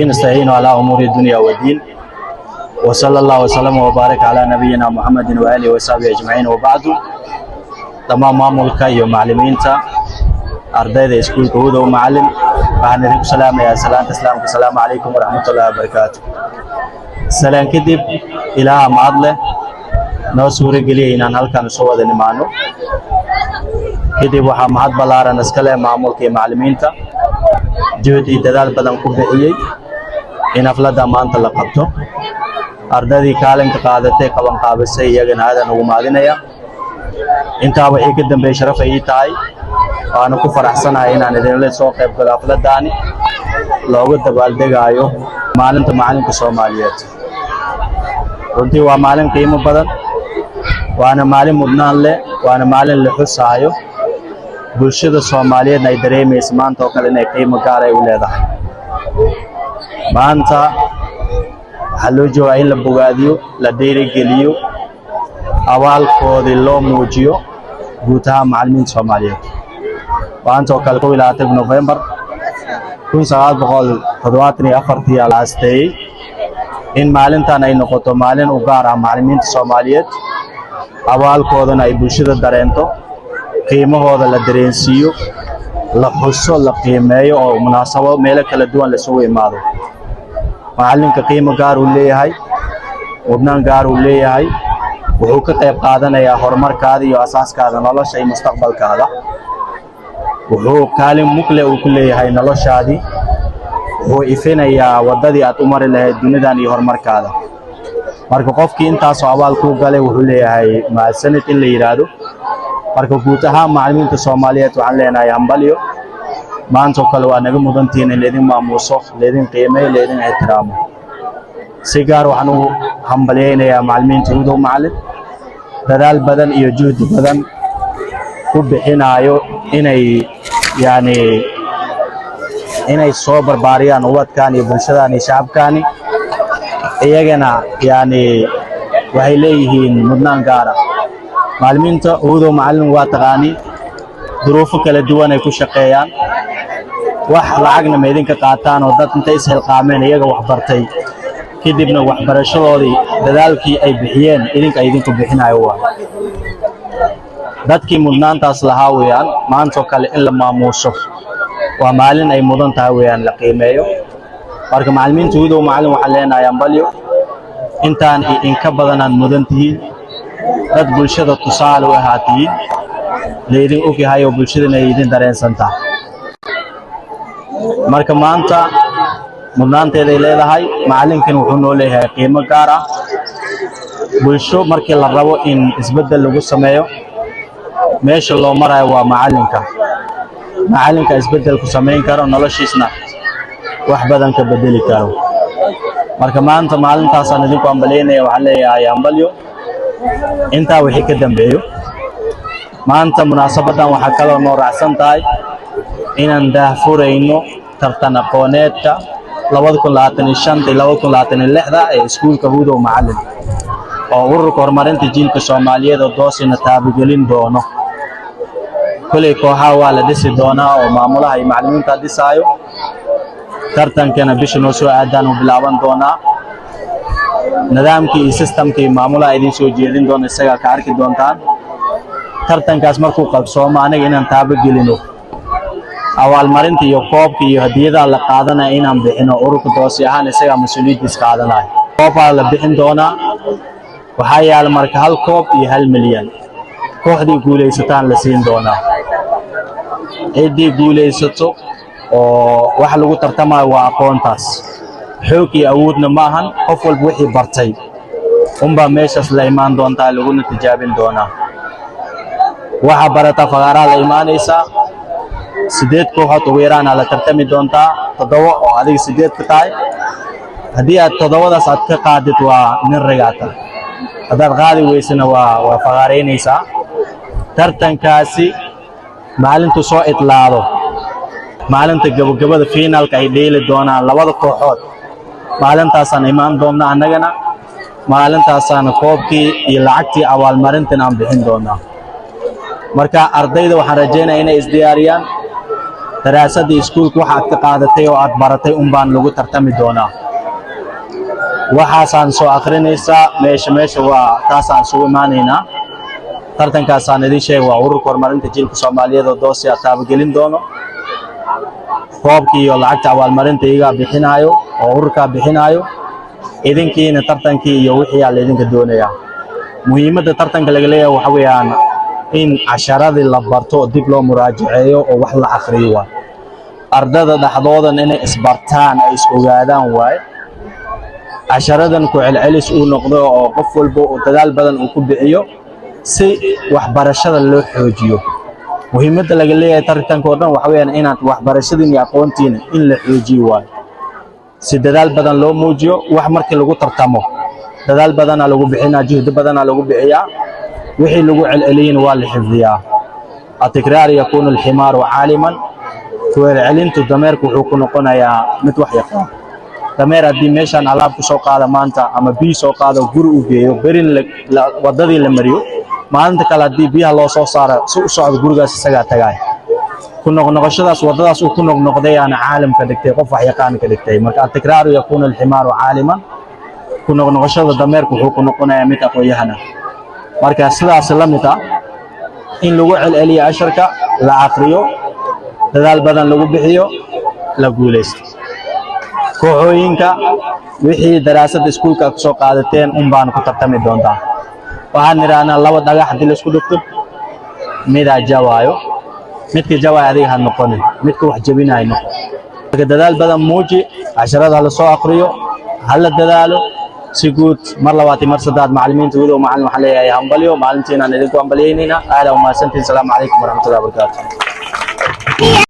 نستعين على أمور الدنيا والدين، وصلى الله وسلم وبارك على نبينا محمد وآله وصحبه أجمعين، وبعد. Dhammaan maamulka iyo macallimiinta, ardayda iskuulka Hudow Macalin, waxaan idinku salaamayaa salaanta Islaamka: asalaamu calaykum waraxmatullahi wabarakaatu. Salaan kadib, Ilaaha mahad leh noo suurageliyay inaan halkan usoo wada nimaano. Kadib waxaa mahad ballaaran iska leh maamulka iyo macallimiinta juhd iyo dadaal badan ku bixiyey in xafladda maanta la qabto. Ardaydii kaalinka qaadatay, qabanqaabisay, iyagana aadaan ugu mahadinaya. Intaa wixii ka dambeeyey, sharaf ay ii tahay waana ku faraxsanahay inaan idinla soo qayb galo xafladdaani loogu dabaaldegaayo Maalinta Macalinka Soomaaliyeed. Runtii waa maalin qiimo badan, waana maalin mudnaan leh, waana maalin la xusaayo. Bulshada Soomaaliyeedna ay dareemaysa maanta oo kale inay qiimo gaar ay u leedahay. Maanta waxaa loo joogaa in la bogaadiyo, la dhiirigeliyo, abaalkoodii loo muujiyo guud ahaan macallimiinta Soomaaliyeed. Maanta oo kale, 21-ka Nofembar 1974-tii la asteeyey in maalintan ay noqoto maalin u gaar ah macallimiinta Soomaaliyeed, abaalkoodana ay bulshada dareento, qiimahooda la dareensiiyo, la xuso, la qiimeeyo oo munaasabado meelo kala duwan laisugu imaado. Macallinka qiimo gaar uu leeyahay, mudnaan gaar uu leeyahay. Wuxuu ka qayb qaadanayaa horumarkaada iyo asaaskaada nolosha iyo mustaqbalkaada. Wuxuu kaalin mugle uu ku leeyahay noloshaadii. Wuxuu ifinayaa waddadii aad u mari lahayd dunidan iyo horumarkaada. Marka qofkii intaasoo abaal kuu galay wuxuu leeyahay mahadsanid in la yidhaahdo. Marka guud ahaan macallimiinta Soomaaliyeed waxaan leenahay hambalyo. Maantoo kale waa naga mudantihiin in laydin maamuuso, laydin qiimeeyo, laydin ixtiraamo. Si gaar waxaan u hambalyaynayaa macallimiinta Hudow Macallin, dadaal badan iyo juhdi badan ku bixinaayo inay yani inay soo barbaariyaan ubadkan iyo bulshadan iyo shacabkani. Iyagana yani waxay leeyihiin mudnaan gaar ah. Macallimiinta Hudow Macallin waa taqaani, duruufo kala duwan ay ku shaqeeyaan. Wax lacagna ma idinka qaataan oo dad intay isxilqaameen iyaga wax bartay, kadibna waxbarashadoodii, dadaalkii ay bixiyeen idinka ay idinku bixinayo waa dadkii mudnaantaas lahaa weeyaan. Maantoo kale in la maamuuso waa maalin ay mudan tahay weeyaan, la qiimeeyo. Marka macallimiinta Hudow Macallin waxaan leenahay hambalyo. Intaan iyo inka badanaad mudan tihiin. Dad bulshada tusaale u ahaa tihiin, laydin og yahay oo bulshadana ay idin dareensantaa. Marka maanta mudnaanteeday leedahay. Macallinkan wuxuu noo leeyahay qiimo gaar ah. Bulsho markii la rabo in isbeddel lagu sameeyo, meesha loo marayo waa macallinka. Macallinka isbeddel ku samayn karo, noloshiisna wax badan ka bedeli karo. Marka maanta maalintaasaan idinku hambalyaynaya. Waxaan leeyahay hambalyo. Intaa wixii ka dambeeyo, maanta munaasabaddan waxaa kaloo noo raacsan tahay inaan daahfurayno tartan aqooneedka 2025-ta iyo 2026-da ee iskuulka Hudow Macallin, oo Ururka Horumarinta Jiilka Soomaaliyeed oo Doosina taabagelin doono. Koley kooxaha waa la dhisi doonaa oo maamulaha iyo macallimiinta dhisaayo. Tartankana bisha noo soo aadaan uu bilaaban doonaa. Nidaamkii iyo systemkii maamulaha idiin soo jeedin doona, isagaa ka arki doontaan. Tartankaas markuu qabsoomo, aniga inaan taabagelino, abaalmarinta iyo koobka iyo hadiyadaha la qaadanaya inaan bixino, ururka Doosi ahaan isagaa mas-uuliyaddiis qaadanaya. Koobaa la bixin doonaa. Waxaa yaala marka hal koob iyo 1 milyan. Kooxdii guulaysataan la siin doonaa. Ciddii guulaysato oo waxa lagu tartamayo waa aqoontaas, xoog iyo awoodna ma ahan. Qof walba wixii bartay unbaa meeshaas la imaan doontaa, laguna tijaabin doonaa. Waxaa barataa fagaaraha la imaanaysaa. Siddeed kooxood ugu yaraana la tartami doontaa, toddoba oo adiga siddeed ka tahay. Haddii aad toddobadaas aad ka qaadid, waa nin ragaata. Haddaad qaadi weysana, waa fagaaraynaysaa. Tartankaasi maalintu soo idlaado, maalinta gabagabada finaalka ay dheeli doonaan labada kooxood, maalintaasaan imaan doonnaa annagana. Maalintaasaan koobkii iyo lacagtii abaalmarintan aan bixin doonaa. Marka ardayda waxaan rajaynaya inay isdiyaariyaan. Daraasadda iskuulka waxaad ka qaadatay oo aad baratay un baan lagu tartami doonaa. Waxaasaan soo akhrinaysaa meesha waa taasaan isugu imaanaynaa. Tartankaasaan idin sheegay waa Ururka Horumarinta Jiilka Soomaaliyeed oo Doosi aad taabagelin doono. Koobkii iyo lacagta abaalmarinta iyagaa bixinaayo oo ururkaa bixinaayo. Idinkiina tartankii iyo wixii aa laydinka doonayaa. Muhiimadda tartanka laga leeyahay waxa weeyaan in casharadii la barto oo dib loo muraajaceeyo oo wax la akhriyo waay. Ardada dhexdoodan inay isbartaan, ay is ogaadaan waaye. Casharadan ku celcelis uu noqdo oo qof walba uu dadaal badan uu ku bixiyo si waxbarashada loo xoojiyo. Muhiimadda laga leeyahay tartanka oo dhan waxa weeyaan inaad waxbarashadiin iyo aqoontiina in la xoojiyo waayo, si dadaal badan loo muujiyo. Wax markii lagu tartamo, dadaal badanaa lagu bixinaa, juhdi badanaa lagu bixiyaa. Wixii lagu celceliyeyna waa la xifdiyaa. التكرار يكون الحمار عالما. Ku celcelintu dameerku wuxuu ku noqonayaa mid wax yaqaan. Dameer haddii meeshaan alaab ku soo qaada maanta ama biyo soo qaado, guri u geeyo, berin wadadii la mariyo, maalinta kale haddii biyaha loo soo saaro, si u socdo gurigaas isagaa tagaay. Ku noqnoqoshadaas wadadaas uu ku noqnoqday aana caalimka dhigtay, qof wax yaqaan ka dhigtay. Marka التكرار يكون الحمار عالما. Ku noqnoqoshada dameerku wuxuu ku noqonayaa mid aqoon-yahana. Marka sidaas la mid ah in lagu celceliyo casharka, la aqriyo, dadaal badan lagu bixiyo, la guulaysto. Kooxooyinka, wixii daraasadda iskuulka ku soo qaadateen un baan ku tartami doontaa. Waxaan nidhaahnaa, laba dhagax haddii la isku dhufto, midaa jawaayo. Midka jawaay adiga ha noqonin, midka wax jebinayo noqon. Marka dadaal badan muuji, casharada ha la soo aqriyo, ha la dadaalo. Si guud, mar labaad iyo mar saddexaad, macallimiinta widow macallin waxaan leeyahay hambalyo. Maalintiinaan idinku hambalyaynaynaa. Aad aa umahadsantihin. Asalaamu calaykum waraxmatullahi wabarakaatu.